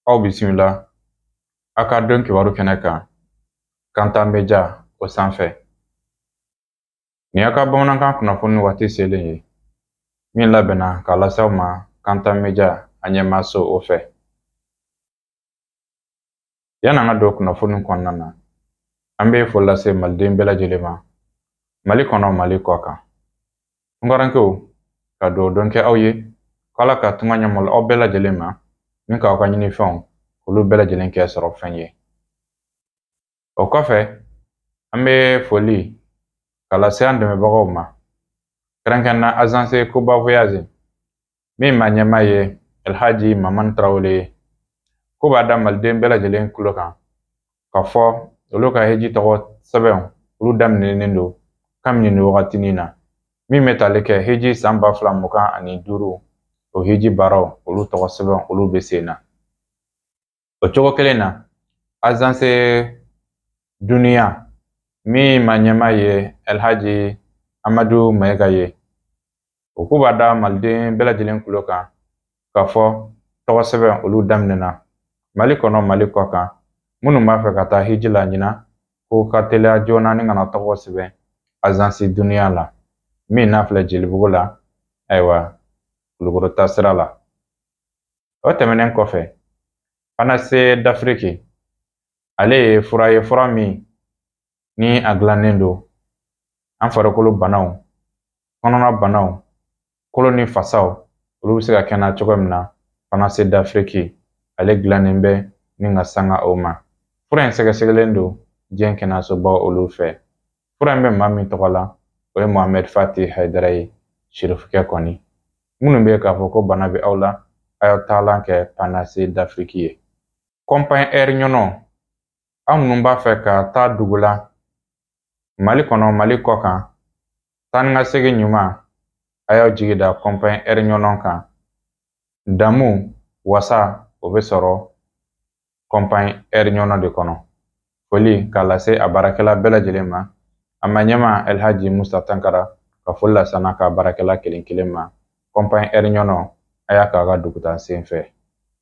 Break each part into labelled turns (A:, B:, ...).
A: Aw bisimila aw ka don kibaru kɛnɛ kan Kanta Media o sanfɛ. Nin y'aw ka bamanankan kunnafoni waati selen ye min labɛnna k'a lase aw ma Kanta Media a ɲɛmaaso o fɛ. Yan'an ka don kunnafoni kɔnɔna na, an bɛ foli lase maliden bɛɛ lajɛlen ma Mali kɔnɔ, Mali kɔ kan. Tunkarankew, ka dugawu don kɛ aw ye k'Ala ka tunga ɲɛmɔgɔ aw bɛɛ lajɛlen ma ni k'aw ka ɲinifɛnw olu bɛɛ lajɛlen kɛ sɔrɔ fɛn ye. O kɔfɛ, an bɛ foli ka lase an dɛmɛbagaw ma, kɛrɛnkɛrɛnnenya agence Koba Voyage min maa ɲɛmaa ye Elhaji Mamani Tarawele ye, ko b'a da maliden bɛɛ lajɛlen tulo kan k'a fɔ olu ka heji tɔgɔ sɛbɛnw olu daminɛnen don kabini nin wagatinin na, min bɛ tali kɛ heji san 2025, o heji baaraw olu tɔgɔ sɛbɛnw olu bɛ sen na. O cogo kelen na, agence Duniya min maa ɲɛmaa ye Elhaji Amadu Mayiga ye, o ko b'a da maliden bɛɛ lajɛlen tulo kan k'a fɔ tɔgɔ sɛbɛn olu daminɛna Mali kɔnɔ, Mali kɔ kan. Minnu b'a fɛ ka taa hiji la ɲinan, ko ka teliya joona ni kana tɔgɔ sɛbɛn agence Duniya la min n'a filɛ Jelibugu la, ayiwa, Kulukoro taasira la. O tɛmɛnen kɔfɛ, Panacée d'Afrique, ale ye fura ye, fura min ni a dilannen don an farikolo banaw, kɔnɔna banaw, kolo ni fasaw olu bɛ se ka kɛnɛya cogo min na. Panacée d'Afrique, ale dilannen bɛ ni ka sanga o ma. Fura in sɛgɛsɛgɛlen don diɲɛ kɛnɛyasobaw olu fɛ. Fura in bɛ maa min tɔgɔ la, o ye Mohamed Fati Hayidara ye, sirifukɛ kɔni. Minnu bɛ k'a fɔ ko bana bɛ aw la, a y'aw taalan kɛ Panacée d'Afrique ye. Compagnie Air Ɲɔnɔ, aw minnu b'a fɛ ka taa dugu la Mali kɔnɔ, Mali kɔ kan, taa ni ka segin ɲuman, a y'aw jigi da Compagnie Air Ɲɔnɔ kan. Damu wasa o bɛ sɔrɔ Compagnie Air Ɲɔnɔ de kɔnɔ. Foli k'a lase a baarakɛla bɛɛ lajɛlen ma, a ma ɲɛma Elhaji Musa Tankara, ka foli lase n'a ka baarakɛla kelen kelen ma. Compagnie Air Ɲɔnɔ, a y'a k'a ka dugutaa sen fɛ.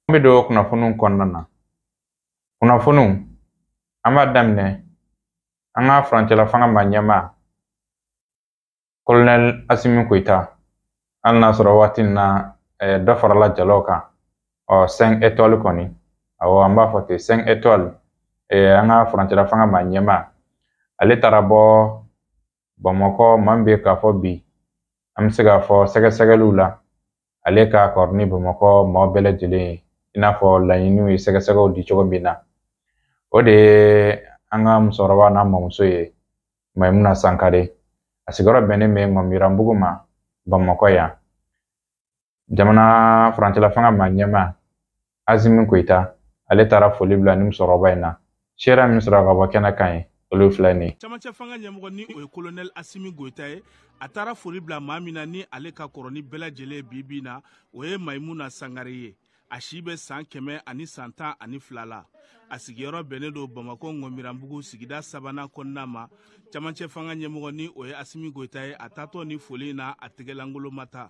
A: An bɛ don kunnafoniw kɔnɔna na. Kunnafoniw, an b'a daminɛ an ka furancɛla fanga ma ɲɛmaa Colonel Asimi Goyita. Hali n'a sɔrɔ waati in na dɔ farala jalaw kan, ɔ 5 étoiles kɔni, awɔ, an b'a fɔ ten, 5 étoiles. An ka furancɛla fanga ma ɲɛmaa, ale taara bɔ Bamakɔ. Maa min bɛ k'a fɔ bi, an bɛ se k'a fɔ sɛgɛsɛgɛliw la, ale ka kɔrɔ ni Bamakɔ maaw bɛɛ lajɛlen ye, i n'a fɔ laɲiniw ye sɛgɛsɛgɛw di cogo min na, o de ye an ka musokɔrɔba n'a mamuso ye, Mayimuna Sankare. A sigiyɔrɔ bɛnnen bɛ Ŋɔmiranbugu ma Bamakɔ yan. Jamana furancɛla fanga maa ɲɛmaa Asimi Goyita, ale taara foli bila ni musokɔrɔba in na. Seereya min sɔrɔ ka bɔ kɛnɛ kan ye, olu filɛ nin ye.
B: Camancɛ fanga ɲɛmɔgɔ, ni o ye Colonel Asimi Goyita ye, a taara foli bila maa min na ni ale ka kɔrɔ ni bɛɛ lajɛlen bi bi in na, o ye Mayimuna Sangare ye. A si bɛ san 112 la. A sigiyɔrɔ bɛnnen don Bamakɔ Ŋɔmiranbugu sigida sabanan kɔnɔna ma. Camancɛ fanga ɲɛmɔgɔ, ni o ye Asimi Goyita ye, a taatɔ ni foli in na, a tɛgɛlankolon ma ta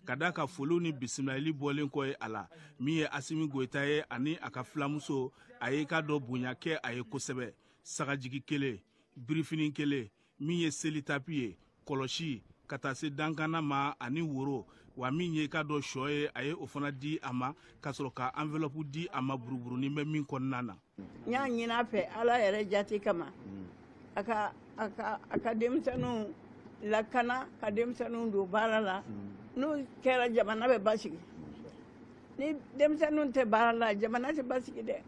B: ka da ka foliw ni bisimilali bɔlen kɔ ye a la. Min ye Asimi Goyita ye ani a ka filamuso, a ye ka dɔ bonya kɛ a ye kosɛbɛ: sagajigi kelen, birifini kelen, min ye selitapi ye, kɔlɔsi ka taa se dankana ma ani woro. Wa min ye ka dɔ sɔ ye, a ye o fana di a ma ka sɔrɔ ka enveloppe di a ma buruburunin bɛ min kɔnɔna na.
C: N y'a ɲini a fɛ Ala yɛrɛ jate kama, a ka denmisɛnninw lakana, ka denmisɛnninw don baara la. N'o kɛra, jamana bɛ basigi. Ni denmisɛnninw tɛ baara la, jamana tɛ basigi dɛ.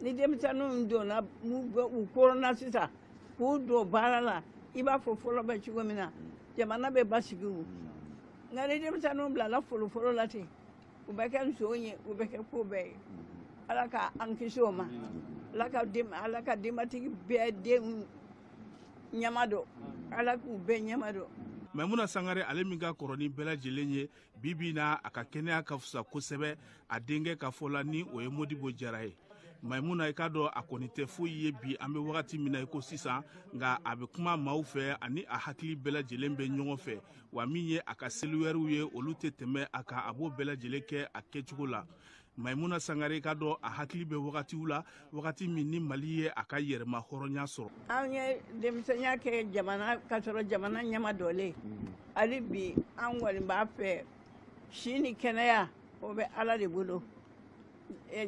C: Ni denmisɛnninw donna, u koronna sisan k'u don baara la, i b'a fɔ fɔlɔ bɛ cogo min na, jamana bɛ basigi. O nka ni denmisɛnninw bilala folofolo la ten, u bɛ kɛ nson ye, u bɛ kɛ ko bɛɛ ye. Ala ka an kisi o ma. Ala ka denbatigi bɛɛ denw ɲɛma dɔn, Ala k'u bɛɛ ɲɛma dɔn.
B: Maimuna Sangare, ale min ka kɔrɔ ni bɛɛ lajɛlen ye bi bi in na, a ka kɛnɛya ka fisa kosɛbɛ, a denkɛ ka fɔ la, ni o ye Modibo Jara ye. Maimuna, i k'a dɔn a kɔni tɛ foyi ye bi, an bɛ wagati min na i ko sisan, nka a bɛ kuma maaw fɛ ani a hakili bɛɛ lajɛlen bɛ ɲɔgɔn fɛ. Wa min ye a ka seliwɛriw ye, olu tɛ tɛmɛ a kan, a b'o bɛɛ lajɛlen kɛ a kɛcogo la. Maimuna Sangare, i k'a dɔn a hakili bɛ wagatiw la, wagati min ni Mali ye a ka yɛrɛma hɔrɔnya sɔrɔ.
C: Anw ye denmisɛnya kɛ jamana ka sɔrɔ jamana ɲɛma dɔlen. Hali bi an kɔni b'a fɛ, si ni kɛnɛya o bɛ Ala de bolo,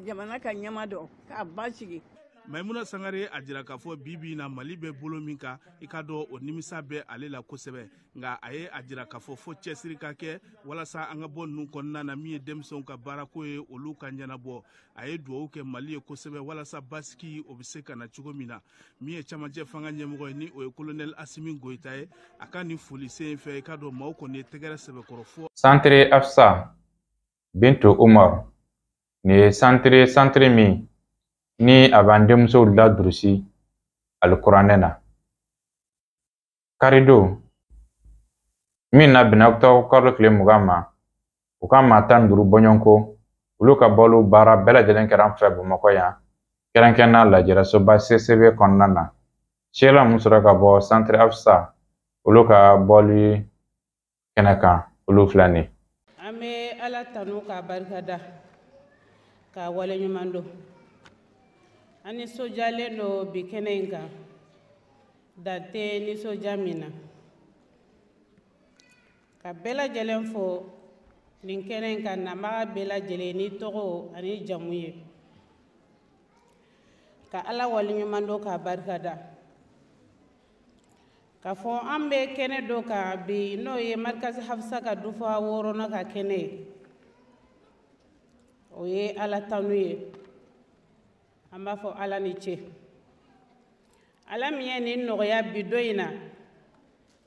C: jamana ka ɲɛma dɔn k'a basigi.
B: Maimuna Sangare a jira k'a fɔ bi bi in na, Mali bɛ bolo min kan, i k'a dɔn o nimisa bɛ ale la kosɛbɛ. Nka a ye a jira k'a fɔ fo cɛsiri ka kɛ walasa an ka bɔ ninnu kɔnɔna na. Min ye denmisɛnw ka baarako ye, olu ka ɲɛnabɔ. A ye dugawu kɛ Mali ye kosɛbɛ walasa basigi o bɛ se ka na cogo min na. Min ye camancɛ fanga ɲɛmɔgɔ ye, ni o ye Kolonɛli Asimi Goyita ye, a ka nin foli sen fɛ, i k'a dɔn maaw kɔni ye tɛgɛrɛ sɛbɛkɔrɔ fɔ.
A: Centre Afsa Bintu Umar, nin ye centre, centre min ni a b'an denmusow ladurusi alikuranɛ na. Karidon min na bɛnna octobre kalo tile 20 ma, u ka maa 15 bɔɲɔgɔnko, olu ka bɔliw baara bɛɛ lajɛlen kɛra an fɛ Bamakɔ yan, kɛrɛnkɛrɛnnenya lajɛrasoba CCB kɔnɔna na. Sela mun sɔrɔ ka bɔ Centre Afsa olu ka bɔli kɛnɛ kan, olu filɛ nin ye.
D: An bɛ Ala tanu k'a barikada k'a waleɲuman dɔn. An nisɔndiyalen don bi kɛnɛ in kan, dan tɛ nisɔndiya min na. Ka bɛɛ lajɛlen fo nin kɛnɛ in kan, nabaga bɛɛ lajɛlen ni tɔgɔ ani jamu ye. Ka Ala waleɲuman dɔn k'a barikada. K'a fɔ an bɛ kɛnɛ dɔ kan bi, n'o ye Markazi Hafsa ka dufa wɔɔrɔnan ka kɛnɛ ye. O ye Ala tanu ye. An b'a fɔ Ala ni ce. Ala min ye nin nɔgɔya bi don in na,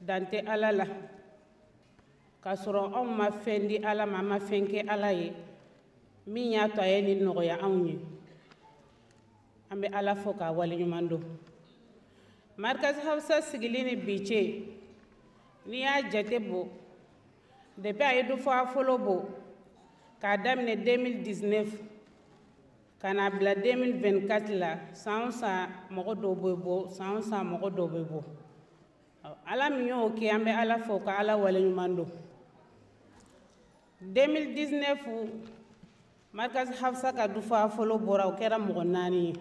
D: dan tɛ Ala la. K'a sɔrɔ anw ma fɛn di Ala ma, an ma fɛn kɛ Ala ye min y'a to a ye nin nɔgɔya anw ye. An bɛ Ala fo k'a waleɲuman dɔn. Markazi Hafsa sigili ni bi cɛ, n'i y'a jate bɔ, depuis a ye dufa fɔlɔ bɔ k'a daminɛ 2019 ka na bila 2024 la, san o san mɔgɔ dɔw bɛ bɔ, san o san mɔgɔ dɔw bɛ bɔ. Ala min y'o kɛ, an bɛ Ala fo ka Ala waleɲuman dɔn. 2019 Markazi Hafsa ka dufa fɔlɔ bɔra, o kɛra mɔgɔ 4 ye.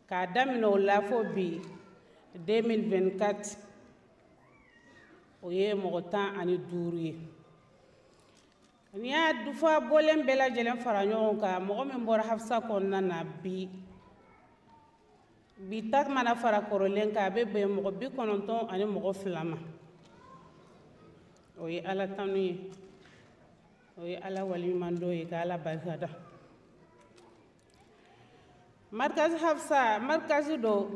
D: K'a daminɛ o la fo bi 2024, o ye mɔgɔ 15 ye. N'i y'a dufa bɔlen bɛɛ lajɛlen fara ɲɔgɔn kan, mɔgɔ min bɔra Hafsa kɔnɔna na bi, bi ta mana fara kɔrɔlen kan, a bɛ bɛn mɔgɔ 92 ma. O ye Ala tanu ye, o ye Ala waleɲuman dɔn ye, ka Ala barika da. Markazi Hafsa, markazi dɔ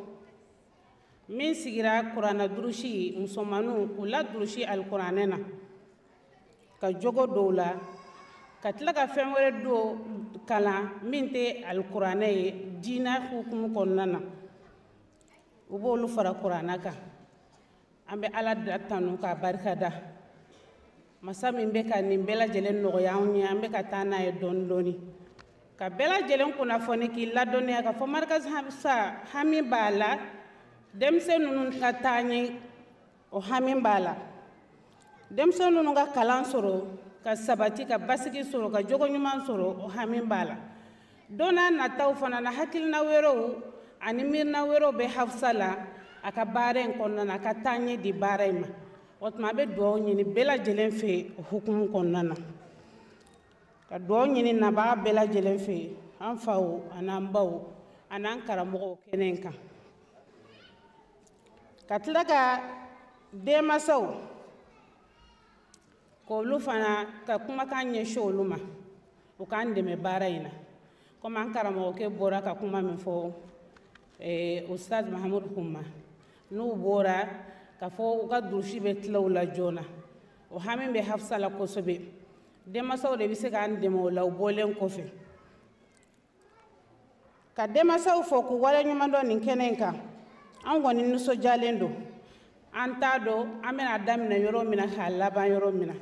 D: min sigira kuranna durusi, musomaninw k'u ladurusi alikuranɛ na, ka jogo dɔw la, ka tila ka fɛn wɛrɛ dɔ kalan min tɛ alikuranɛ ye diinɛ hukumu kɔnɔna na, u b'olu fara kuranɛ kan. An bɛ Ala da tanu k'a barika da, masa min bɛ ka nin bɛɛ lajɛlen nɔgɔya anw ye, an bɛ ka taa n'a ye dɔɔni dɔɔni. Ka bɛɛ lajɛlen kunnafoni k'i ladɔnniya k'a fɔ Markazi Hafsa hami b'a la, denmisɛn ninnu ka taa ɲɛ, o hami b'a la. Denmisɛn ninnu ka kalan sɔrɔ ka sabati, ka basigi sɔrɔ, ka jogo ɲuman sɔrɔ, o hami b'a la. Don n'a nataw fana na, hakilina wɛrɛw ani miirina wɛrɛw bɛ Hafsa la a ka baara in kɔnɔna na, a ka taa ɲɛ di baara in ma. O tuma, a bɛ dugawu ɲini bɛɛ lajɛlen fɛ o hukumu kɔnɔna na, ka dugawu ɲini nabaga bɛɛ lajɛlen fɛ, an faw an'an baw an'an karamɔgɔw kɛnɛ in kan. Ka tila ka denmansaw k'olu fana ka kumakan ɲɛsin olu ma, u k'an dɛmɛ baara in na. Komi an karamɔgɔkɛ bɔra ka kuma min fɔ, Ustaz Mahamudu Kuma, n'u bɔra k'a fɔ u ka durusi bɛ tila u la joona, o hami bɛ Hafsa la kosɛbɛ. Denmansaw de bɛ se k'an dɛmɛ o la. U bɔlen kɔfɛ, ka denmansaw fɔ k'u waleɲuman dɔn nin kɛnɛ in kan, an kɔni nisɔndiyalen don. An t'a dɔn an bɛna daminɛ yɔrɔ min na k'a laban yɔrɔ min na.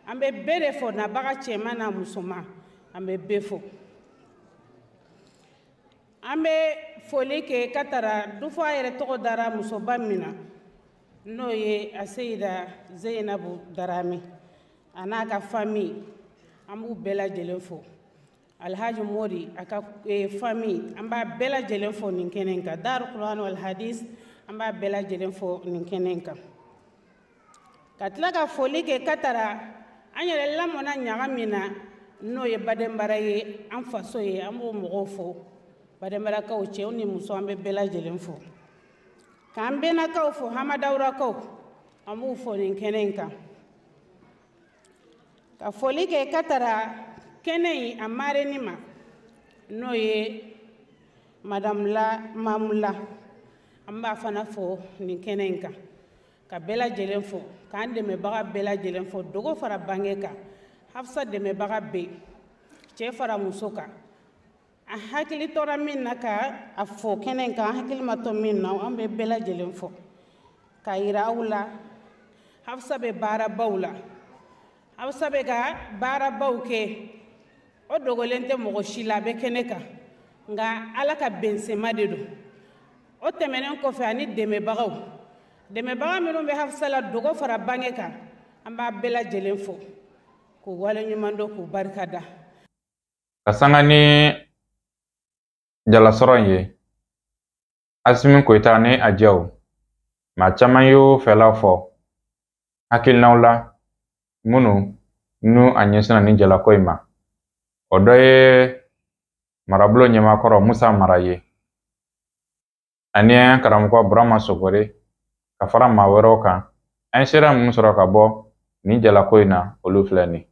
D: An bɛ bɛɛ de fɔ, nabaga cɛman n'a musoman, an bɛ bɛɛ fɔ. An bɛ foli kɛ ka tara Dufa yɛrɛ tɔgɔ dara musoba min na, n'o ye Aseyida Zeyinabu Darame a n'a ka famille, an b'u bɛɛ lajɛlen fo. Alhaji Mori a ka famille, an b'a bɛɛ lajɛlen fo nin kɛnɛ in kan. Daru Kuran wal Hadis, an b'a bɛɛ lajɛlen fo nin kɛnɛ in kan. Ka tila ka foli kɛ ka tara an yɛrɛ lamɔna ɲaga min na, n'o ye Badenbara ye, an faso ye, an b'o mɔgɔw fo. Badenbarakaw, cɛw ni muso, an bɛ bɛɛ lajɛlen fo. K'an bɛnnakaw fo, Hamadawurakaw, an b'u fo nin kɛnɛ in kan. Ka foli kɛ ka tara kɛnɛ in a mareni ma, n'o ye Madame la Mamula, an b'a fana fo nin kɛnɛ in kan. Ka bɛɛ lajɛlen fo, k'an dɛmɛbaga bɛɛ lajɛlen fo, dogo fara bange kan. Hafsa dɛmɛbaga bɛ yen, cɛ fara muso kan. A hakili tora min na ka a fo kɛnɛ in kan, an hakili ma to min na, an bɛ bɛɛ lajɛlen fo. K'a yira aw la, Hafsa bɛ baarabaw la. Hafsa bɛ ka baarabaw kɛ, o dogolen tɛ mɔgɔ si la, a bɛ kɛnɛ kan. Nka Ala ka bɛnsema de don. O tɛmɛnen kɔfɛ, ani dɛmɛbagaw, dɛmɛbaga minnu bɛ Hafsa la dogo fara bange kan, an b'a bɛɛ lajɛlen fo k'u waleɲuman dɔn, k'u barika da.
A: Ka sanga ni jalasɔrɔ in ye, Asimi Goyita ni a jɛw, maa caman y'o fɛla fɔ hakilinaw la minnu n'u a ɲɛsinna ni jalako in ma. O dɔ ye marabolo ɲɛmaakɔrɔ Musa Mara ye, ani an karamɔgɔ Burama Sogore, ka fara maa wɛrɛw kan. An ye seereya minnu sɔrɔ ka bɔ nin jalako in na, olu filɛ nin.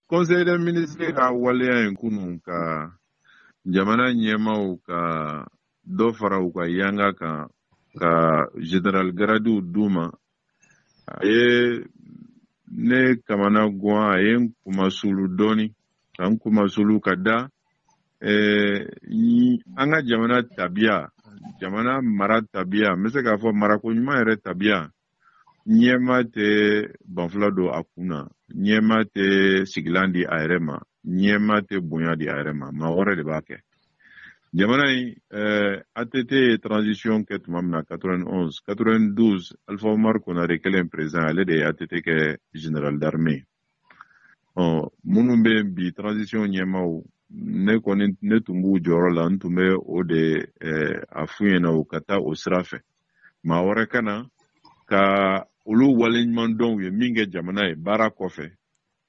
E: Conseil des ministres ka waleya in kunun ka jamana ɲɛmaaw ka dɔ fara u ka yanga kan, ka général gradiw d'u ma, a ye ne kamana guwan, a ye n kumasulu dɔɔni, ka n kumasulu ka da an ka jamana tabiya, jamana mara tabiya, n bɛ se k'a fɔ marako ɲuman yɛrɛ tabiya. Ɲɛma tɛ banfula don a kun na, ɲɛma tɛ sigilan di a yɛrɛ ma, ɲɛma tɛ bonya di a yɛrɛ ma, maa wɛrɛ de b'a kɛ. Jamana in, ATT ye transition kɛ tuma min na 91, 92, Alpha Omar Konare kɛlen président, ale de ye ATT kɛ général d'armée. Ɔ minnu bɛ yen bi, transition ɲɛmaaw, ne kɔni ne tun b'u jɔyɔrɔ la, n tun bɛ o de a f'u ɲɛna u ka taa o sira fɛ. Maa wɛrɛ ka na ka olu waleɲuman dɔn u ye min kɛ jamana ye baara kɔfɛ,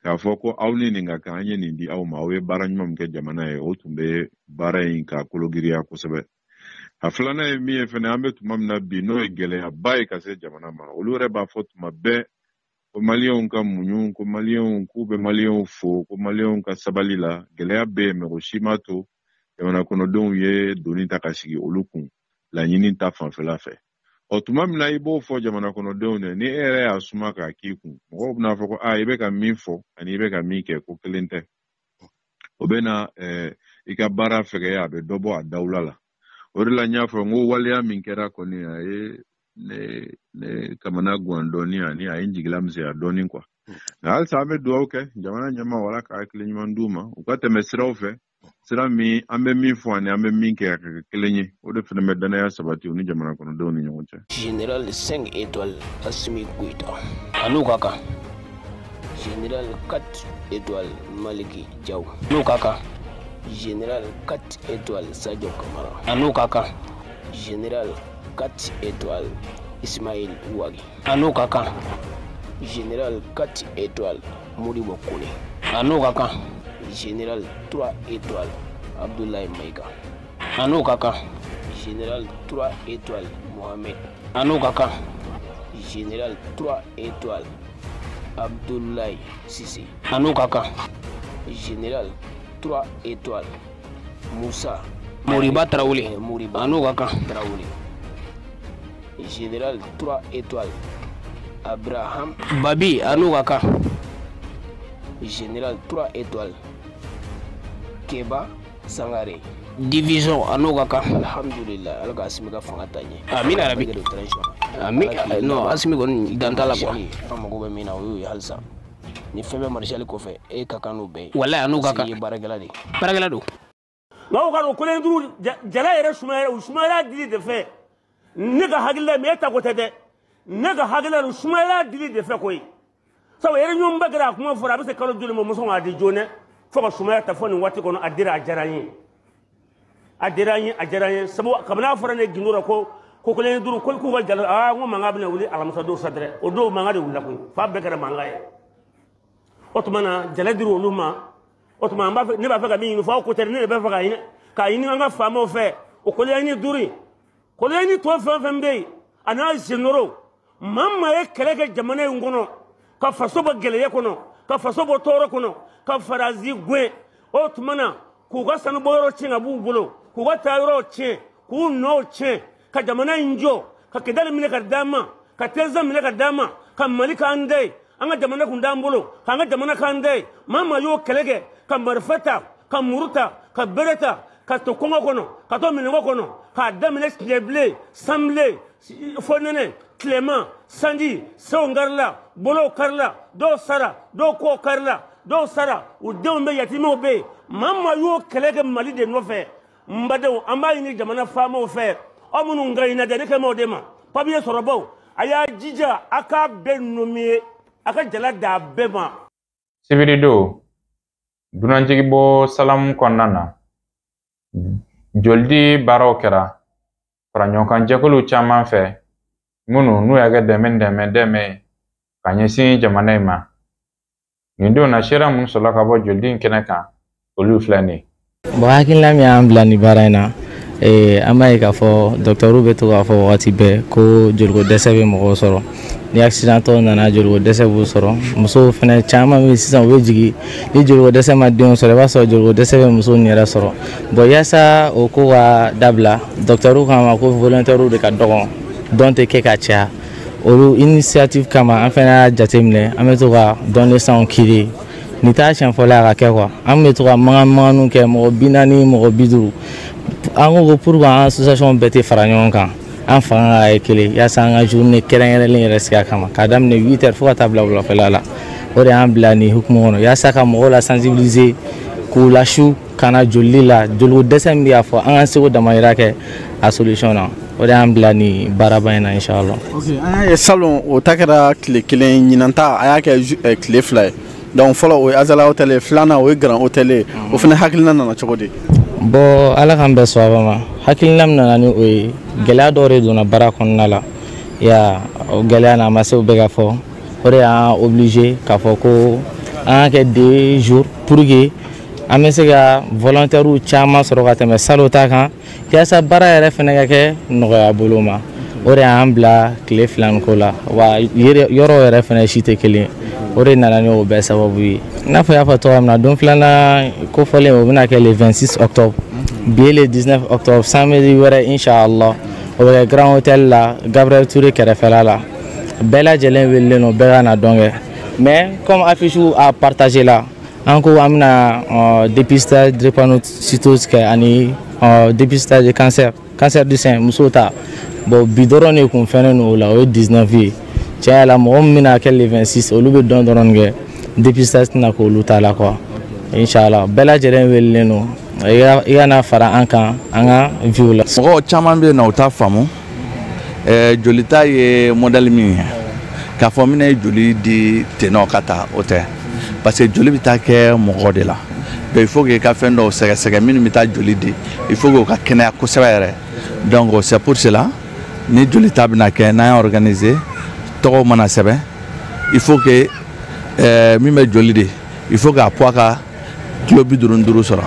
E: k'a fɔ ko aw ni nin ka kan, an ye nin di aw ma, aw ye baara ɲuman min kɛ jamana ye, o tun bɛ baara in ka kologiriya kosɛbɛ. A filanan ye min ye fɛnɛ, an bɛ tuma min na bi, n'o ye gɛlɛyaba ye ka se jamana ma, olu yɛrɛ b'a fɔ tuma bɛɛ ko maliyɛnw ka muɲu, ko maliyɛnw k'u bɛ maliyɛnw fo, ko maliyɛnw ka sabali la. Gɛlɛya bɛ yen, mɛ o si m'a to jamana kɔnɔdenw ye doni ta ka sigi olu kun laɲini ta fanfɛla fɛ. Ɔ tuma min na i b'o fɔ jamana kɔnɔdenw dɛ, ni e yɛrɛ y'a suma k'a k'i kun, mɔgɔw bɛna fɔ ko aa, i bɛ ka min fɔ ani i bɛ ka min kɛ, ko kelen tɛ. O bɛ na i ka baara fɛgɛya, a bɛ dɔ bɔ a dawula la. O de la n y'a fɔ n ko waleya min kɛra kɔni, a ye ne kamana guwan dɔɔni, ani a ye n jigila misɛnya dɔɔni quoi. Nka halisa an bɛ dugawu kɛ jamana ɲɛmaaw, Ala ka hakili ɲuman d'u ma, u ka tɛmɛ siraw fɛ, sira min an bɛ min fɔ ani an bɛ min kɛ a ka kɛ kelen ye. O de fana bɛ danaya sabati u ni jamana kɔnɔdenw ni ɲɔgɔn cɛ.
F: Général 5 étoiles Assimi Goïta, a n'u ka kan. Général 4 étoiles Maliki Diaw, n'u ka kan. Général 4 étoiles Sadio Kamara, a n'u ka kan. Général 4 étoiles Ismaël Wagué, a n'u ka kan. Général 4 étoiles Modibo Kone, a n'u ka kan. Général 3 étoiles Abdoulaye Maïga, a n'u ka kan. Général 3 étoiles Mohamed, a n'u ka kan. Général 3 étoiles Abdoulaye Cissé, a n'u ka kan. Général 3 étoiles Moussa
G: Moriba Traoré,
F: Moriba
G: a n'u ka kan.
F: Traoré. Général 3 étoiles Abraham
G: Babi, a n'u ka kan.
F: Général 3 étoiles Keba Sangare
G: Division, a n'u ka kan.
F: Alhamdulillah, Ala ka Asimi ka fanga ta ɲɛ.
G: Amina rabi. Ami non, Asimi kɔni dan t'a la quoi.
F: An mago bɛ min na, o y'o ye halisa. Ni fɛn bɛ maréchal kɔfɛ, e ka kan n'o bɛɛ ye.
G: Walahi, a n'u ka kan.
F: I ye baarakɛla de ye.
G: Baarakɛla don.
H: Nka o ka dɔn koloɲɛ duuru jala yɛrɛ sumayara, u sumayara dili de fɛ. Ne ka hakilila mais e ta ko tɛ dɛ, ne ka hakilila u sumayara dili de fɛ koyi. Sabu réunion ba kɛra, a kuma fɔra, a bɛ se kalo joli ma, muso k'a di joona fo ka sumaya ta fo nin waati kɔnɔ. A dira, a diyara n ye, a diyara n ye, a diyara n ye. Sabu kabini a fɔra ne gindo la ko koloɲɛ duuru ko k'u ka jala, aa n ko mankan bɛna wuli alamisa don sa dɛ. O don mankan de wulila koyi, f'a bɛɛ kɛra mankan ye. O tuma na jala dir'olu olu ma. O tuma an b'a fɛ, ne b'a fɛ ka min ɲini fɔ aw ko tɛ, ne de b'a fɛ k'a ɲini an ka faamaw fɛ. O koloɲɛ duuru in, koloɲɛ tɔ fɛn fɛn bɛ yen a n'a généraux, maa maa ye kɛlɛ kɛ jamana in kɔnɔ ka faso bɔ gɛlɛya kɔnɔ, ka faso bɔ tɔɔrɔ kɔnɔ, ka faransi gɛn, o tuma na k'u ka sanubɔyɔrɔ tiɲɛ ka b'u bolo, k'u ka taayɔrɔw tiɲɛ, k'u nɔw tiɲɛ, ka jamana in jɔ, ka Kidali minɛ ka d'an ma, ka Tɛnzan minɛ ka d'an ma, ka Mali k'an da ye, an ka jamana kun t'an bolo, k'an ka jamana k'an da ye. Maa maa y'o kɛlɛ kɛ ka marifa ta, ka muru ta, ka bere ta, ka to kɔngɔ kɔnɔ, ka to minɛnko kɔnɔ, k'a daminɛ tilebilen, sanbilen, fonɛnɛ, tilema, sanji, senw karila, bolow karila, dɔw sara, dɔw kɔw karila, dɔw sara, u denw bɛ, yatimɛw bɛ yen. Maa maa y'o kɛlɛ kɛ Mali de nɔfɛ. N badenw, an b'a ɲini jamana faamaw fɛ, aw minnu ka ɲinɛ dɛ, ne kɛmɛ o de ma papiye sɔrɔbaw, a y'a jija a k'a bɛɛ nomiye, a ka jala d'a bɛɛ ma.
A: Sibiridon, dunanjigibɔ salamu kɔnɔna na, jolidi baaraw kɛra faraɲɔgɔnkan jɛkuluw caman fɛ minnu n'u y'a kɛ dɛmɛ ka ɲɛsin jamana in ma. Nin don na, seere minnu sɔrɔla ka bɔ jolidi in kɛnɛ kan, olu filɛ nin ye.
I: Bon, hakilina min y'an bila nin baara in na, an b'a ye k'a fɔ dɔgɔtɔrɔw bɛ to k'a fɔ wagati bɛɛ ko joliko dɛsɛ bɛ mɔgɔw sɔrɔ. Ni accidentɔ nana, joliko dɛsɛ b'u sɔrɔ. Musow fana caman bɛ sisan, u bɛ jigin ni joliko dɛsɛ ma denw sɔrɔ, i b'a sɔrɔ joliko dɛsɛ bɛ musow yɛrɛ sɔrɔ. Bon, yaasa o ko ka dabila, dɔgɔtɔrɔw k'an ma ko volontaires de ka dɔgɔn, dɔn tɛ kɛ ka caya. Olu initiative kama, an fana y'a jateminɛ, an bɛ to ka don de sanw créer. Nin t'a siɲɛ fɔlɔ ye a ka kɛ quoi. An bɛ to ka mankan mankanniw kɛ, mɔgɔ 40, mɔgɔ 50. An ko pourquoi an association bɛɛ tɛ fara ɲɔgɔn kan, an fanga ka kɛ kelen, yaasa an ka journée kɛrɛnkɛrɛnlen yɛrɛ sigi a kama, k'a daminɛ 8 heures fo ka taa bila wulafɛla la. O de y'an bila nin hukumu kɔnɔ, yaasa ka mɔgɔw la sensibiliser, k'u lasu ka na joli la, joliko dɛsɛ min bɛ k'a fɔ, an k'an seko damayira kɛ a solution na. O de y'an bila nin baaraba in na, inchallah.
J: Ok, an y'a ye salon o ta kɛra tile kelen, ɲinan ta a y'a kɛ tile 2 ye. Donc fɔlɔ o ye Azala Hotel ye, filanan o ye Grand Hotel ye. O fana hakilina nana cogo di?
I: Bon, ala k'an bɛn sawaba ma. Hakilina min nana ni o ye, gɛlɛya dɔw de donna baara kɔnɔna la. Ya o gɛlɛya na, a ma se o bɛɛ ka fɔ. O de y'an obligé k'a fɔ ko an ka kɛ 2 jours pour que an bɛ se ka volontaires caman sɔrɔ ka tɛmɛ salon ta kan, yaasa baara yɛrɛ fana ka kɛ nɔgɔya bolo ma. O de y'an bila tile 2 nin ko la. Wa yɔrɔ yɛrɛ fana si tɛ kelen ye. O de nana ni o bɛɛ sababu ye. I n'a fɔ y'a fɔ cogoya min na, don filanan kofɔlen o bɛna kɛ le 26 octobre. Bi ye le 19 octobre, samedi wɛrɛ inchallah, o bɛ kɛ Grand Hotel la, Gabriel Touré kɛrɛfɛla la. Bɛɛ lajɛlen welelen don, bɛɛ ka na dɔn kɛ. Mais comme affiche a partagé la, an ko an bɛna dépistage drépanocytose kɛ ani dépistage de cancer, cancer du sein musow ta. Bon, bi dɔrɔn de kun fɛnnen don o la, o ye 19 ye. Tiɲɛ yɛrɛ la, mɔgɔ min bɛna kɛ le 26, olu bɛ dɔn dɔrɔn kɛ, dépistage tɛna k'olu ta la quoi. Inchallah, bɛɛ lajɛlen welelen don, i ka na fara an kan an ka viw la.
K: Mɔgɔw caman bɛ yen nɔ, u t'a faamu jolita ye modèle min ye, k'a fɔ n bɛna joli di tenɔ ka taa, o tɛ. Parce que joli bɛ taa kɛ mɔgɔ de la. Donc il faut que i ka fɛn dɔw sɛgɛsɛgɛ minnu bɛ taa joli di, il faut que u ka kɛnɛya kosɛbɛ yɛrɛ. Donc c'est pour cela ni jolita bɛna kɛ, n'an y'a organiser, tɔgɔw mana sɛbɛn, il faut que min bɛ joli di, il faut que a poids ka kilo 55 sɔrɔ.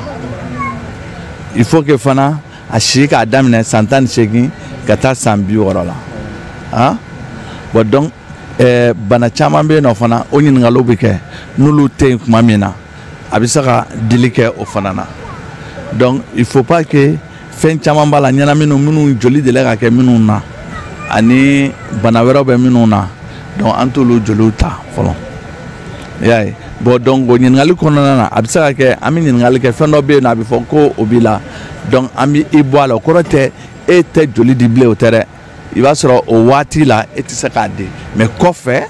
K: Il faut que fana a si k'a daminɛ san 18 ka taa san 60 la. Han, bon, donc bana caman bɛ yen nɔ fana, o ɲininkaliw bɛ kɛ, n'olu tɛ yen tuma min na, a bɛ se ka dili kɛ o fana na. Donc il faut pas que fɛn caman b'a la, ɲɛnaminu minnu joli delila ka kɛ minnu na ani bana wɛrɛw bɛ minnu na, donc an t'olu joliw ta fɔlɔ. I y'a ye. Bon, donc o ɲininkali kɔnɔna na, a bɛ se ka kɛ an bɛ ɲininkali kɛ, fɛn dɔ bɛ yen nɔ, a bɛ fɔ ko o b'i la, donc an bɛ i bɔ a la. O kɔrɔ tɛ e tɛ joli di bilen, o tɛ dɛ. I b'a sɔrɔ o waati la e tɛ se k'a di, mais kɔfɛ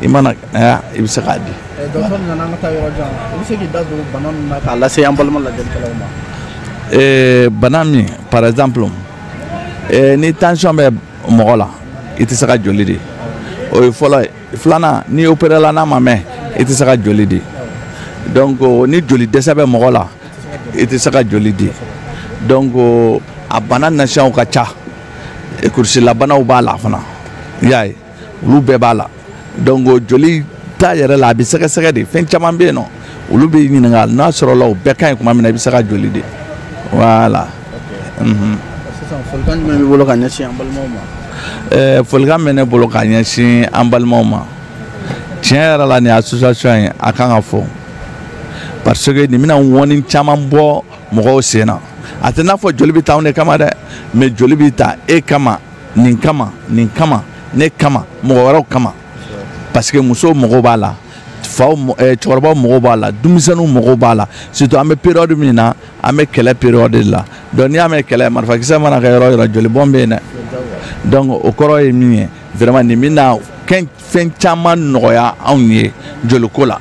K: i mana i bɛ se k'a di.
J: Dɔgɔtɔrɔ nana an ka taa yɔrɔ jan, i bɛ se k'i da don bana ninnu na k'a lase an balima lajɛlikɛlaw ma.
K: Bana min par exemple ni tension bɛ mɔgɔ la, i tɛ se ka joli di, o ye fɔlɔ ye. Filanan, ni opéré la n'a ma mɛn, i tɛ se ka joli di. Donc ni joli dɛsɛ bɛ mɔgɔ la, i tɛ se ka joli di. Donc a bana nasiyaw ka ca, kurusilabanaw b'a la fana, i y'a ye, olu bɛɛ b'a la. Donc joli ta yɛrɛ la, a bɛ sɛgɛsɛgɛ de, fɛn caman bɛ yen nɔ, olu bɛ ɲininka, n'a sɔrɔla o bɛɛ ka ɲi tuma min na, i bɛ se ka joli di. Voilà.
J: Sisan folikan jumɛn b'i bolo ka ɲɛsin an balimaw ma?
K: Folikan bɛ ne bolo ka ɲɛsin an balimaw ma. Tiɲɛ yɛrɛ la, nin association in a kan ka fɔ, parce que nin bɛna ŋɔni caman bɔ mɔgɔw sen na. A tɛ n'a fɔ joli bɛ ta anw de kama dɛ, mais joli bɛ ta e kama, nin kama, nin kama, ne kama, mɔgɔ wɛrɛw kama. Parce que musow mago b'a la, faw, cɛkɔrɔbaw mago b'a la, denmisɛnninw mago b'a la. Surtout an bɛ période min na, an bɛ kɛlɛ période de la. Donc n'i y'a mɛn kɛlɛ, marifakisɛ mana kɛ yɔrɔ o yɔrɔ, jolibɔn bɛ yen dɛ. Donc o kɔrɔ ye min ye, vraiment nin bɛna fɛn caman nɔgɔya anw ye joliko la,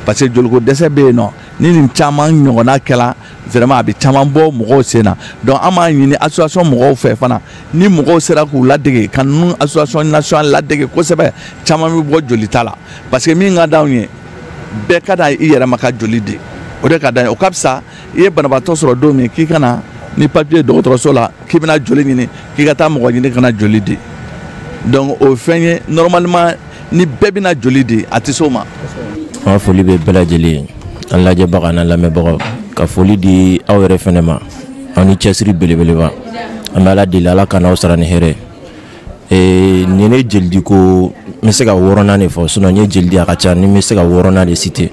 K: parce que joliko dɛsɛ bɛ yen nɔ. Ni nin caman ɲɔgɔnna kɛla, vraiment a bɛ caman bɔ mɔgɔw sen na. Donc an b'a ɲini association mɔgɔw fɛ fana, ni mɔgɔw sera k'u ladege, ka ninnu association nationale ladege kosɛbɛ, caman bɛ bɔ jolita la. Parce que min ka d'anw ye, bɛɛ ka da i yɛrɛ ma ka joli di, o de ka d'an ye. O ka fisa i ye banabaatɔ sɔrɔ don min k'i ka na ni papier dɔgɔtɔrɔso la k'i bɛna joli ɲini, k'i ka taa mɔgɔ ɲini ka na joli di. Donc o fɛn ye, normalement ni bɛɛ bɛna joli di, a tɛ s'o ma.
L: An ka foli bɛ bɛɛ lajɛlen ye, an lajɛbaga n'an lamɛnbagaw, ka foli di aw yɛrɛ fɛnɛ ma, aw ni cɛsiri belebeleba. An bɛ Ala deli, Ala ka n'aw sara ni hɛrɛ. Nin ne jelidiko n bɛ se ka wɔɔrɔnan de fɔ, sinon n ye jeli di a ka ca, ni n bɛ se ka wɔɔrɔnan de citer.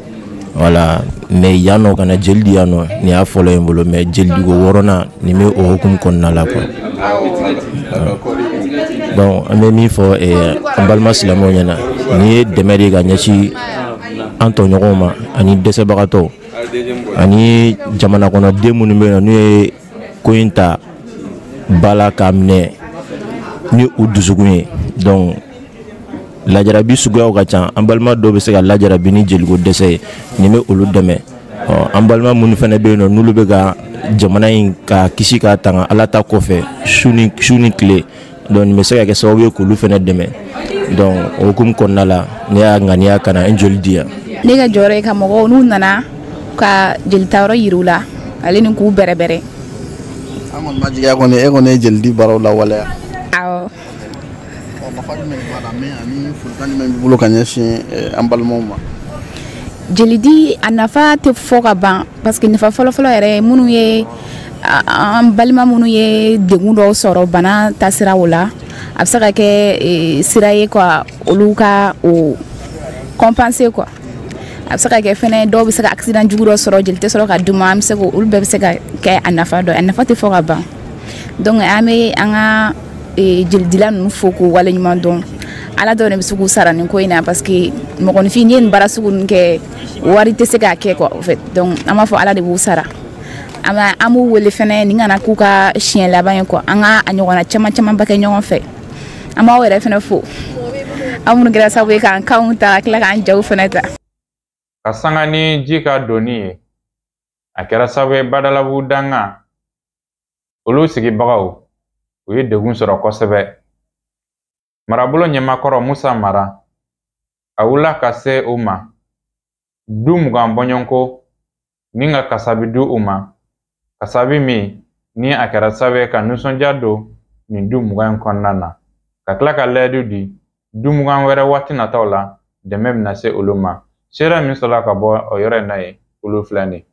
L: Voilà, mais yan nɔ ka na jeli di yan nɔ, nin y'a fɔlɔ ye n bolo, mais jelidiko wɔɔrɔnan nin bɛ o hukumu kɔnɔna la quoi. Bon, an bɛ min fɔ an balima silamɛw ɲɛna, nin ye dɛmɛ de ye ka ɲɛsin an tɔɲɔgɔnw ma ani dɛsɛbagatɔw ani jamana kɔnɔden minnu bɛ yen nɔ, n'u ye ko in ta ba la k'a minɛ ni u dusukun ye. Donc lajarabi suguyaw ka ca, an balima dɔw bɛ se ka lajarabi ni jeliko dɛsɛ ye, nin bɛ olu dɛmɛ. Ɔ, an balima minnu fana bɛ yen nɔ, n'olu bɛ ka jamana in ka kisi k'a tanga Ala ta kɔfɛ su ni tile, donc nin bɛ se ka kɛ sababu ye k'olu fana dɛmɛ. Donc o hukumu kɔnɔna la, ne y'a ŋaniya ka na n joli di yan.
M: Ne ka jɔyɔrɔ ye ka mɔgɔw n'u nana ka jelitayɔrɔ yir'u la, ale ni k'u bɛrɛbɛrɛ.
J: An kɔni ma jigiya kɔni, e kɔni ye jelidi baaraw lawaleya.
M: Awɔ.
J: Nafa jumɛn b'a la, mais ani folikan jumɛn b'i bolo ka ɲɛsin an balimaw ma?
M: Jelidi a nafa tɛ fɔ ka ban, parce que nafa fɔlɔfɔlɔ yɛrɛ ye minnu ye an balima minnu ye degun dɔw sɔrɔ bana taasiraw la, a bɛ se ka kɛ sira ye quoi, olu ka o compenser quoi. A bɛ se ka kɛ fɛnɛ dɔw bɛ se ka accident jugu dɔ sɔrɔ, jeli tɛ sɔrɔ ka d'u ma, an bɛ se k'o olu bɛɛ bɛ se ka kɛ a nafa dɔ ye, a nafa tɛ fɔ ka ban. Donc an bɛ an ka jelidila ninnu fo k'u waleɲuman dɔn. Ala dɔrɔn de bɛ se k'u sara nin ko in na, parce que mɔgɔninfin n'i ye nin baara sugu ninnu kɛ, wari tɛ se k'a kɛ quoi en fait. Donc an b'a fɔ Ala de b'u sara. An b'u wele fɛnɛ nin kana k'u ka siɲɛ laban ye quoi, an ka a ɲɔgɔnna caman camanba kɛ ɲɔgɔn fɛ. An b'aw yɛrɛ fɛnɛ fo, aw minnu kɛra sababu ye k'an kanw ta ka tila k'an jaw fɛnɛ ta.
A: Ka sanga ni ji ka donni ye, a kɛra sababu ye Badalabugu danga olu sigibagaw u ye degun sɔrɔ kosɛbɛ. Marabolo ɲɛmakɔrɔ Musa Mara a wulila ka se u ma, du 20 bɔɲɔgɔnko ni ka kasabi di u ma, kasabi min ni a kɛra sababu ye ka nisɔndiya don nin du 20 in kɔnɔna na, ka tila ka layidu di du 20 wɛrɛ waati nataw la dɛmɛ bɛna se olu ma. Seere min sɔrɔla ka bɔ o yɔrɔ in na yen, olu filɛ nin ye.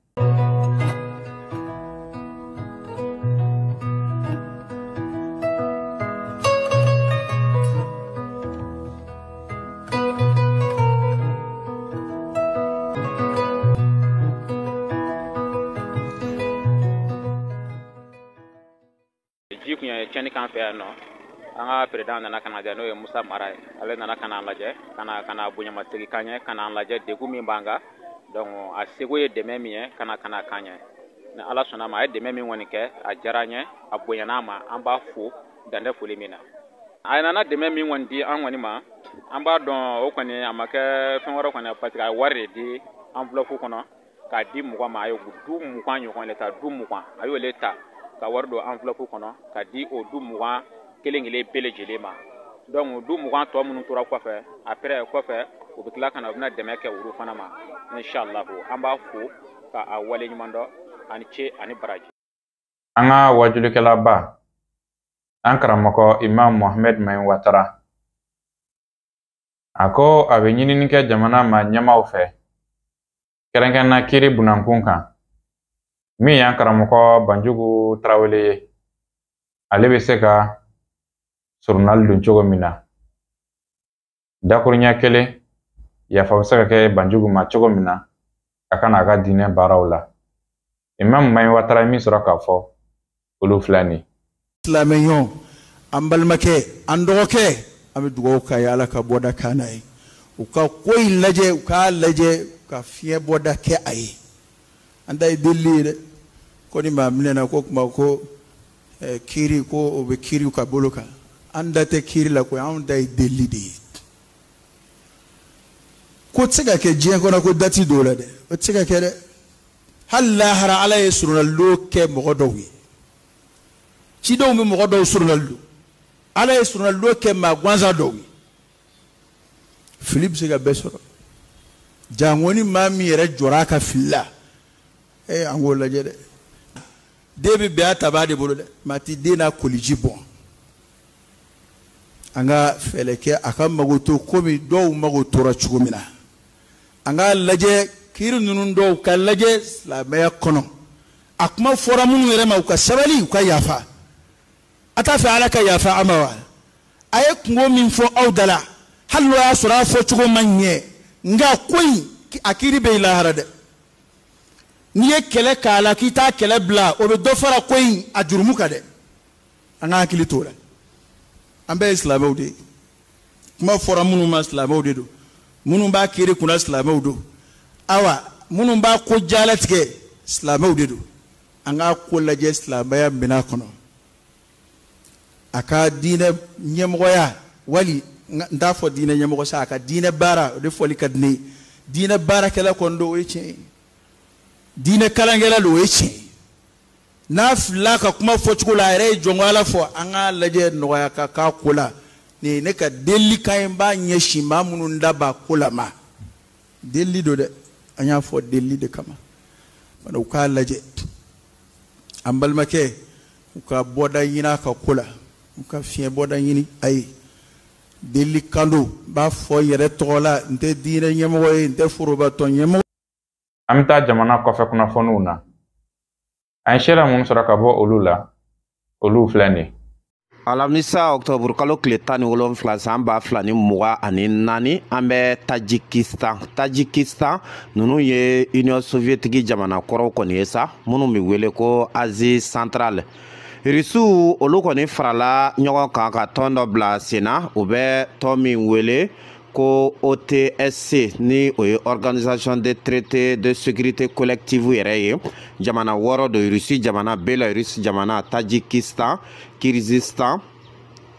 N: Ji kun ye tiɲɛni k'an fɛ yan nɔ, an ka président nana ka na lajɛ, n'o ye Musa Mara ye. Ale nana ka na lajɛ, ka na bonyamasegin k'an ye, ka na lajɛ degun min b'an kan. Donc a seko ye dɛmɛ min ye, ka na k'an ye. Ni Ala sɔnna ma, a ye dɛmɛ min kɔni kɛ, a diyara an ye, a bonyana an ma, an b'a fo dan tɛ foli min na. A nana dɛmɛ min kɔni di an kɔni ma, an b'a dɔn o kɔni a ma kɛ fɛn wɛrɛ kɔni, parce que a ye wari de di enveloppe kɔnɔ K'a di mɔgɔ ma. A ye du 20 ɲɔgɔn le ta, du 20 a y'o le ta ka wari don enveloppe kɔnɔ ka di o du 20 kelen kelen bɛɛ lajɛlen ma. Donc du 20 tɔ minnu tora kɔfɛ, après kɔfɛ u bɛ tila ka na, u bɛna dɛmɛ kɛ olu fana ma inshallah. An b'a fo ka a waleɲuman dɔn. Ani ce ani baraji.
A: An ka wajulikɛlaba, an karamɔgɔ Imam Mohamed Mahin Watara, a ko a bɛ ɲinini kɛ jamana ma ɲɛmaaw fɛ, kɛrɛnkɛrɛnna kiiri bunankun kan. Min y'an karamɔgɔ Banjugu Tarawele ye, ale bɛ se ka surunali don cogo min na, dakuruɲɛ kelen yafa bɛ se ka kɛ Banjugu ma cogo min na a ka n'a ka diinɛ baaraw la. Imam Mahin Watara ye min sɔrɔ k'a fɔ, olu filɛ nin ye.
O: Silamɛɲɔgɔn, an balimakɛ, an dɔgɔkɛ, an bɛ dugawu k'a ye, Ala ka bɔda k'an n'a ye. U ka ko in lajɛ, u k'a lajɛ ka fiɲɛ bɔda kɛ a ye. An ta ye delili ye dɛ. Ko ni maa minɛna ko kuma ko kiiri ko o bɛ kiiri ka bolo kan, an da tɛ kiiri la koyi, anw da ye delili de ye. Ko tɛ se ka kɛ diɲɛ kɔnɔ ko dati dɔw la dɛ, o tɛ se ka kɛ dɛ. Hali lahara Ala ye surunalidon kɛ mɔgɔ dɔw ye, cidenw bɛ mɔgɔ dɔw surunalidon, Ala ye surunalidon kɛ maa gansan dɔw ye. Fili bɛ se ka bɛɛ sɔrɔ, janko ni maa min yɛrɛ jɔra a ka fili la. An k'o lajɛ dɛ. Den bɛ bɛn a tabaa de bolo dɛ, maa ti den n'a koliji bɔn. An ka fɛɛrɛ kɛ a ka mago to komi dɔw mago tora cogo min na. An k'a lajɛ kiiri ninnu dɔw ka lajɛ silamɛya kɔnɔ. A kuma fɔra minnu yɛrɛ ma, u ka sabali, u ka yafa. A t'a fɛ Ala ka yafa a ma wa? A ye kungo min fɔ aw da la, hali n'o y'a sɔrɔ a fɔcogo ma ɲɛ, nka ko in a kiiri bɛ lahara dɛ. N'i ye kɛlɛ k'a la k'i t'a kɛlɛ bila, o bɛ dɔ fara ko in a jurumu kan dɛ. An ka hakili t'o la. An bɛɛ ye silamɛw de ye. Kuma fɔra minnu ma, silamɛw de don. Minnu b'a kiiri kunna, silamɛw don. Awa minnu b'a ko jalatigɛ, silamɛw de don. An k'a ko lajɛ silamɛya minɛn kɔnɔ. A ka diinɛ ɲɛmɔgɔya, wali n t'a fɔ diinɛ ɲɛmɔgɔ sa, a ka diinɛ baara, o de fɔli ka di ne ye. Diinɛ baarakɛla kɔni don, o ye tiɲɛ ye. Diinɛ kalankɛla don, o ye tiɲɛ ye. N'a filila ka kuma fɔcogo la, a yɛrɛ ye jɔnko Ala fɔ. An k'a lajɛ nɔgɔya ka k'a ko la. Nin ye ne ka delili kan ye, n b'a ɲɛsin maa minnu da b'a ko la ma. Delili don dɛ, an y'a fɔ delili de kama. U k'a lajɛ an balimakɛ, u ka bɔda ɲini a ka ko la, u ka fiɲɛ bɔda ɲini a ye. Delili kan don, n b'a fɔ n yɛrɛ tɔgɔ la, n tɛ diinɛ ɲɛmɔgɔ ye, n tɛ forobatɔn ɲɛmɔgɔ.
A: An bɛ taa jamana kɔfɛ kunnafoniw na. An ye seereya minnu sɔrɔ ka bɔ olu la, olu filɛ nin ye.
P: Alamisa octobre kalo tile 17 san 2024, an bɛ Tajikistan. Ninnu ye Union soviétique jamana kɔrɔw kɔni ye sa, minnu bɛ wele ko Asie centrale. Irisiw olu kɔni farala ɲɔgɔn kan ka tɔn dɔ bila sen na, u bɛ tɔn min wele ko OTSC, ni o ye Organisation de traité de sécurité collective yɛrɛ ye. Jamana 6 don: Russie jamana, Belarus jamana, Tajikistan, Kirghizistan,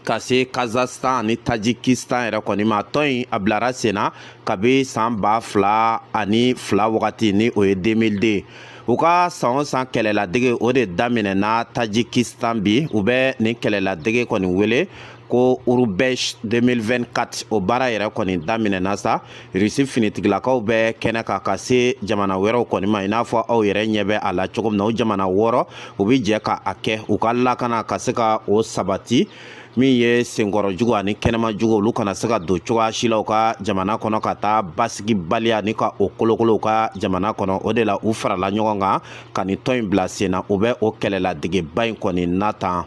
P: ka se Kazakhstan ani Tajikistan yɛrɛ kɔni ma. Tɔn in a bilara sen na kabi san 2002 wagati, ni o ye 2002. U ka san o san kɛlɛladege o de daminɛna Tajikistan bi. U bɛ nin kɛlɛladege kɔni wele ko Rubezh 2024. O baara yɛrɛ kɔni daminɛna sa. Rusi finitigilakaw bɛ kɛnɛ kan ka se jamana wɛrɛw kɔni ma, i n'a fɔ aw yɛrɛ ɲɛ bɛ a la cogo min na. O jamana 6 u bɛ jɛ ka a kɛ u ka lakana ka se ka o sabati. Min ye senkɔrɔjugu ani kɛnɛmajugu, olu kana se ka don cogoya si la u ka jamana kɔnɔ ka taa basigibaliya ni ka o kolokolo u ka jamana kɔnɔ. O de la u farala ɲɔgɔn kan ka nin tɔn in bila sen na. U bɛ o kɛlɛladegeba in kɔni na tan.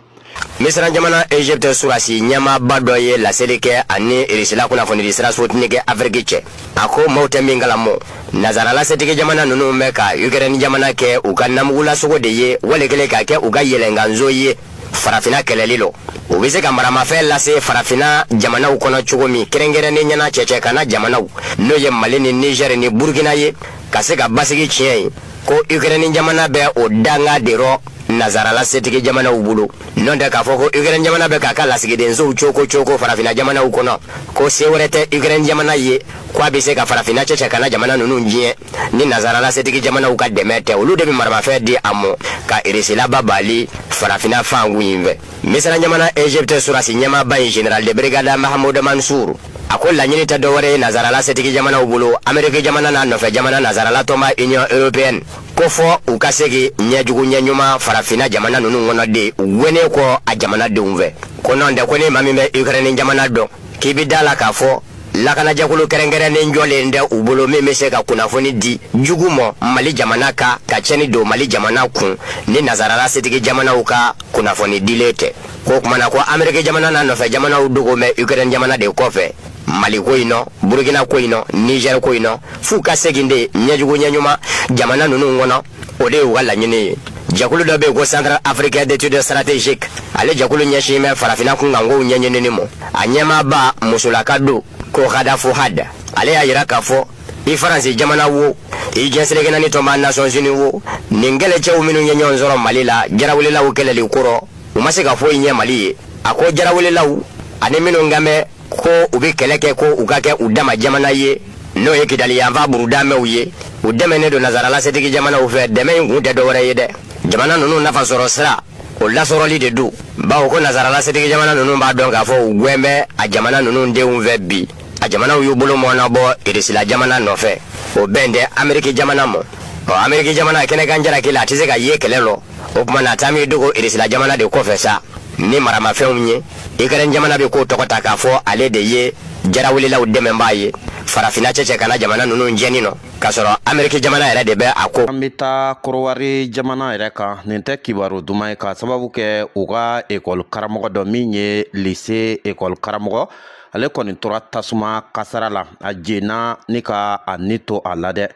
Q: Misira jamana Egypte surasi ɲɛmaaba dɔ ye laseli kɛ ani Irisila kunnafonidi sira Sputnik Afiriki cɛ. A ko maaw tɛ min kalamo, nazarala setigi jamana ninnu bɛ ka Ukraine jamana kɛ u ka namugulasogo de ye, wale kelen ka kɛ u ka yɛlɛnkanso ye farafinna kɛlɛli lɔ. U bɛ se ka maramafɛn lase farafinna jamanaw kɔnɔ cogo min, kɛrɛnkɛrɛnnen ɲɛna cɛcɛkana jamanaw, n'o ye Mali ni Niger ni Burkina ye, ka se ka basigi tiɲɛ ye. Ko Ukraine jamana bɛ o danga de rɔ. nazarala setigi jamanaw bolo. N'o tɛ k'a fɔ ko Ukraine jamana bɛ k'a ka lasigidensow coko farafinna jamanaw kɔnɔ, ko se wɛrɛ tɛ Ukraine jamana ye ko a bɛ se ka farafinna cɛcɛ ka na jamana ninnu diɲɛ ni nazarala setigi jamanaw ka dɛmɛ tɛ. Olu de bɛ maramafɛn di a mɔ ka Irisila bali farafinna fan in fɛ. Misira jamana Egypte surasi ɲɛmaaba in général de brigade Mahamudu Mansour a ko laɲini tɛ dɔwɛrɛ ye nazarala setigi jamanaw bolo, Ameriki jamana n'a nɔfɛ jamana nazarala tɔnba Union européenne, ko fɔ u ka segin ɲɛjugu ɲɛɲuman farafinna jamana ninnu kɔnɔ de wene kɔ a jamanadenw fɛ. Ko n'o tɛ ko ni maa min bɛ Ukraine jamana dɔn k'i bɛ da la k'a fɔ lakanajɛkulu kɛrɛnkɛrɛnnen jɔlen tɛ u bolo min bɛ se ka kunnafoni di jugu ma Mali jamana kan ka tiɲɛni don Mali jamana kun ni nazarala setigi jamanaw ka kunnafoni dilen tɛ. Ko kumana ko Ameriki jamana n'a nɔfɛ jamanaw dogo mɛ Ukraine jamana de kɔfɛ Mali ko in nɔ, Burukina ko in nɔ, Niger ko in nɔ, f'u ka segin de ɲɛjugu ɲɛɲuman jamana ninnu kɔnɔ, o de y'u ka laɲini ye. Jɛkulu dɔ bɛ yen ko Centre africain d'études stratégiques, ale jɛkulu ɲɛsin bɛ farafinna kunkankow ɲɛɲinini ma. A ɲɛmaaba musolaka don ko Khadafi Had, ale y'a yira k'a fɔ i Faransi jamana wo, i diɲɛ seleke naani tɔnba Nations Unies wo, nin kɛlɛcɛw minnu ye ɲɔgɔn sɔrɔ Mali la jarawelelaw kɛlɛli kɔrɔ, u ma se ka foyi ɲɛ Mali ye. A ko jarawelelaw ani minnu kan bɛ ko u bɛ kɛlɛ kɛ ko u ka kɛ u dama jamana ye, n'o ye Kidali yanfan burudamɛw ye, u dɛmɛnen don nazarala setigi jamanaw fɛ. Dɛmɛ in kun tɛ dɔwɛrɛ ye dɛ, jamana ninnu nafa sɔrɔ sira o lasɔrɔli de don, bawo ko nazarala setigi jamana ninnu b'a dɔn k'a fɔ u gɛn bɛ a jamana ninnu denw fɛ bi. A jamanaw y'u bolo mɔnabɔ Irisila jamana nɔfɛ, o bɛn tɛ Ameriki jamana ma. Ɔ Ameriki jamana kɛnɛkan jalaki la a tɛ se ka ye kɛlɛ lɔ, o tuma na taa m'i dogo Irisila jamana de kɔfɛ sa ni maramafɛnw ye. Ukraine jamana bɛ k'o tɔgɔ ta k'a fɔ ale de ye jarawelelaw dɛmɛbaa ye farafinna cɛcɛ ka na jamana ninnu jɛni nɔ, k'a sɔrɔ Ameriki jamana yɛrɛ de bɛ a ko.
P: An bɛ taa Korowari jamana yɛrɛ kan, nin tɛ kibaru duman ye k'a sababu kɛ u ka ekɔli karamɔgɔ dɔ min ye lycée ekɔli karamɔgɔ, ale kɔni tora tasuma kasara la, a jenna ni ka a ni to a la dɛ.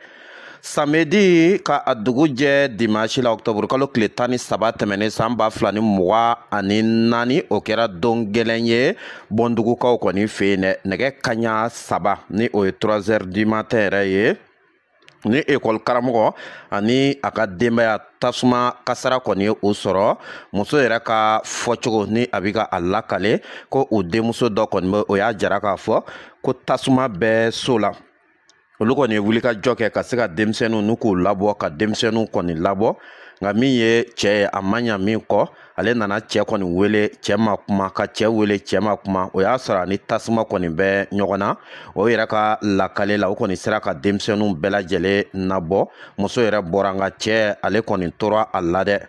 P: Samedi ka a dugu jɛ dimanche la octobre kalo tile 13 tɛmɛnen san 2024, o kɛra don gɛlɛn ye Bɔndugukaw kɔni fɛ yen dɛ. Nɛgɛ kanɲɛ 3 ni o ye 3 heures du matin yɛrɛ ye, ni ekɔli karamɔgɔ ani a ka denbaya tasuma kasara kɔni ye o sɔrɔ. Muso yɛrɛ ka fɔcogo ni a bɛ ka a lakale ko o denmuso dɔ kɔni bɛ, o y'a jira k'a fɔ ko tasuma bɛ so la. Olu kɔni ye wulikajɔ kɛ ka se ka denmisɛnninw n'u k'u labɔ, ka denmisɛnninw kɔni labɔ, nka min ye cɛ ye a ma ɲa min kɔ, ale nana cɛ kɔni wele, cɛ ma kuma, ka cɛ wele, cɛ ma kuma. O y'a sɔrɔ ani tasuma kɔni bɛ ɲɔgɔn na. O yɛrɛ ka lakale la, o kɔni sera ka denmisɛnninw bɛɛ lajɛlen nabɔ. Muso yɛrɛ bɔra, nka cɛ ale kɔni tora a la dɛ.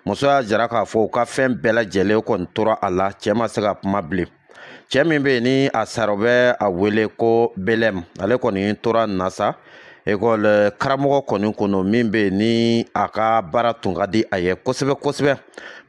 P: Muso y'a jira k'a fɔ u ka fɛn bɛɛ lajɛlen kɔni tora a la, cɛ ma se ka kuma bilen. Cɛ min bɛ yen ni a sara, u bɛ a wele ko Belɛm, ale kɔni tora na sa. Ekɔli karamɔgɔ kɔni kun min bɛ yen ni a ka baara tun ka di a ye kosɛbɛ kosɛbɛ,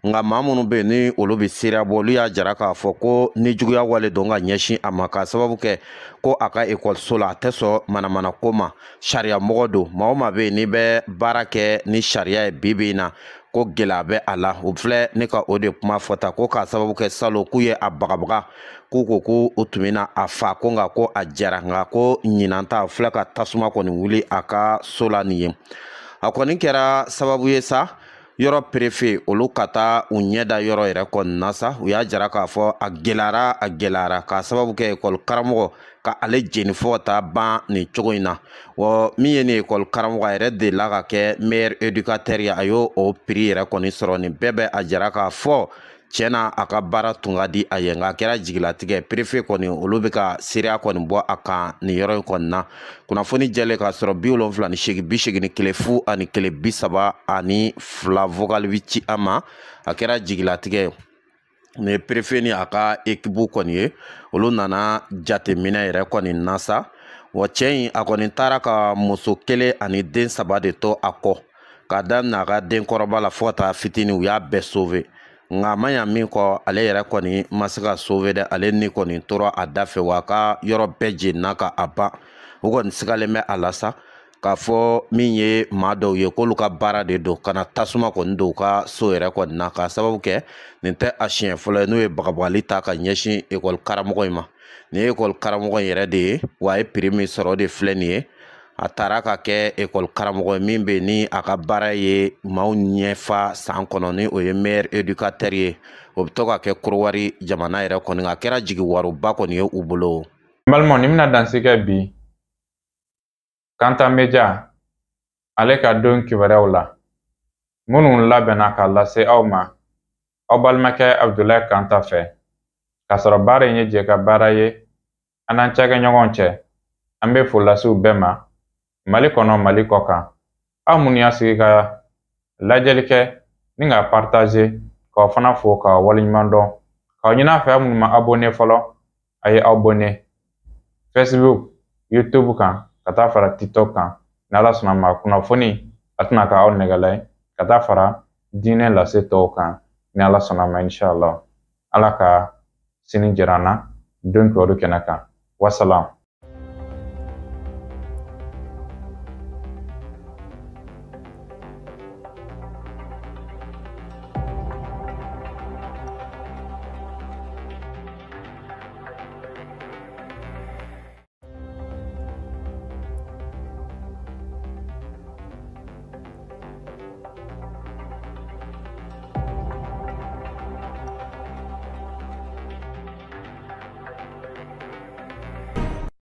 P: nka maa minnu bɛ yen ni olu bɛ seereya bɔ, olu y'a jira k'a fɔ ko ni juguya wale don ka ɲɛsin a ma, k'a sababu kɛ ko a ka ekɔliso la a tɛ sɔn manamana ko ma, sariya mɔgɔ don. Maa o maa bɛ yen n'i bɛ baara kɛ ni sariya ye bi bi in na, ko gɛlɛya bɛ a la. O filɛ ne ka o de kuma fɔta, ko k'a sababu kɛ salon k'u ye a bagabaga, k'u ko ko u tun bɛna a fa, ko nka ko a jara, nka ko ɲinan ta filɛ ka tasuma kɔni wuli a ka so la nin ye. A kɔni kɛra sababu ye sa yɔrɔ perefe olu ka taa u ɲɛ da yɔrɔ yɛrɛ kɔni na sa. U y'a jira k'a fɔ a gɛlɛyara, a gɛlɛyara k'a sababu kɛ ekɔli karamɔgɔ ka ale jeni fo ka taa ban nin cogo in na. Wa min ye nin ekɔli karamɔgɔ a yɛrɛ delila ka kɛ meilleur éducateur ye, a y'o o prix yɛrɛ kɔni sɔrɔ. Nin bɛɛ bɛ a jira k'a fɔ tiɲɛna a ka baara tun ka di a ye, nka a kɛra jigilatigɛ. Perefe kɔni olu bɛ ka seereya kɔni bɔ a kan nin yɔrɔ in kɔni na. Kunnafoni jɛlen k'a sɔrɔ 78 81 0 ani 1 32 vocal bi ci a ma. A kɛra jigilatigɛ nin ye perefe ni a ka ekipu kɔni ye, olu nana jateminɛ yɛrɛ kɔni na sa. Wa cɛ in a kɔni taara ka muso 1 ani den 3 de to a kɔ, k'a daminɛ a ka denkɔrɔba la fo ka taa fitinin, u y'a bɛɛ sauver. Nka a ma ɲa min kɔ, ale yɛrɛ kɔni ma se ka sauver dɛ, ale ni kɔni tora a da fɛ, wa a ka yɔrɔ bɛɛ jenina ka a ban. U kɔni sigalen bɛ a la sa k'a fɔ min ye maa dɔw ye k'olu ka baara de don ka na tasuma kɔni don u ka so yɛrɛ kɔni na, k'a sababu kɛ nin tɛ a siɲɛ fɔlɔ ye n'o ye bagabagali ta ka ɲɛsin ekɔli karamɔgɔ in ma. Nin ye ekɔli karamɔgɔ in yɛrɛ de ye, wa a ye prix min sɔrɔ o de filɛ nin ye. A taara ka kɛ ekɔli karamɔgɔ ye min bɛ ni a ka baara ye maaw ɲɛfa san kɔnɔ, ni o ye meilleur éducateur ye. O bɛ to ka kɛ Korowari jamana yɛrɛ kɔni, a kɛra jigi waroba kɔni ye u bolo.
A: N balimaw, nin bɛna dansi kɛ bi Kanta Media ale ka don kibaruyaw la minnu labɛnna k'a lase aw ma aw balimakɛ Abudulayi Kanta fɛ, k'a sɔrɔ baara in ye jɛ ka baara ye an n'an cakɛɲɔgɔnw cɛ. An bɛ foli lase u bɛɛ ma Mali kɔnɔ, Mali kɔ kan. Aw minnu y'a sigi ka lajɛli kɛ ni k'a partager, k'aw fana fo k'aw waleɲuman dɔn, k'aw ɲini a fɛ aw minnu ma abonné fɔlɔ, a ye abonné Facebook, YouTube kan, ka taa fara TikTok kan. N'Ala sɔnna ma, kunnafoni a tɛna k'aw nɛgɛla ye ka taa fara diinɛ lase tɔw kan, ni Ala sɔnna ma, inshallah. Ala ka sini jira an na don kibaru kɛnɛ kan. Wasalam.